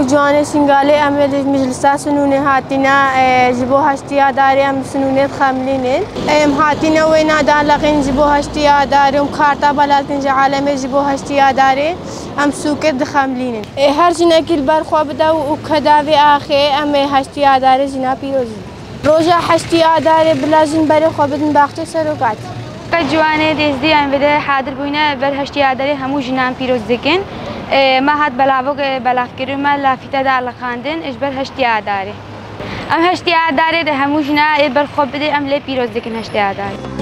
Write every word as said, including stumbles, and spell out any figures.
Ciwanê Şingalê em ê li meclisa sinûnê hatine, e, ji bo heştê Adarê em sinûnê dixemilînin. Em hatine wêna daleqîn ji bo heştê Adarê û karta belaltin ji alemê ji bo heştê Adarê em sûkê dixemilînin. E, her jinekî li ber xwe bide û, û keda vê axê em ê heştê Adarê jina pîroz. Roja heştê Adarê bila jin berê xwe bidin baxçê serokatî. Qe ciwanê Êzdî em vê de hadir bûyne ber heştê Adarê hemû jinan pîroz dikin. E, me hat belavok, e, belavkirin, me lafîte de aliqandin ji ber heştê Adarê. Em heştê Adarê de hemû jina ê ber xwe bidê, em lê pîroz dikin heştê Adarê.